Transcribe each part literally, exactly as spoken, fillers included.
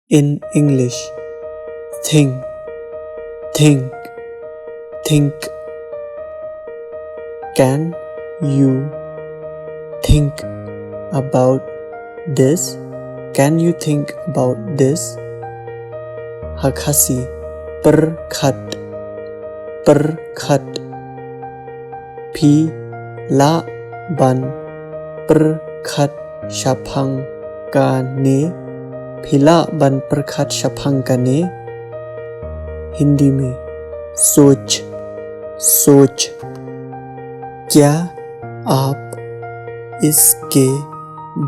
In English, think, think, think. Can you think about this? Can you think about this? Ha Khasi, pyrkhat, pyrkhat. Phi lah ban pyrkhat shaphang kane? Phi lah ban pyrkhat shaphang kane? Hindi mein, soch, soch. क्या आप इसके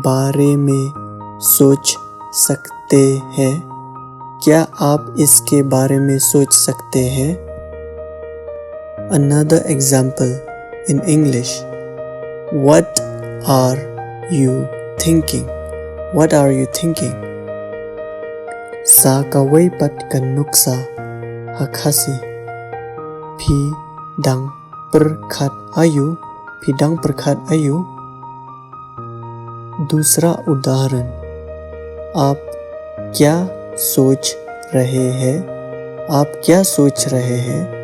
बारे में सोच सकते हैं? क्या आप इसके बारे में सोच सकते हैं? Another example in English. What are you thinking? What are you thinking? Sa kawei pat ka nuksa ha Khasi. Phi dang pyrkhat aïu? Phi dang pyrkhat aïu? दूसरा उदाहरण, आप क्या सोच रहे हैं? आप क्या सोच रहे हैं?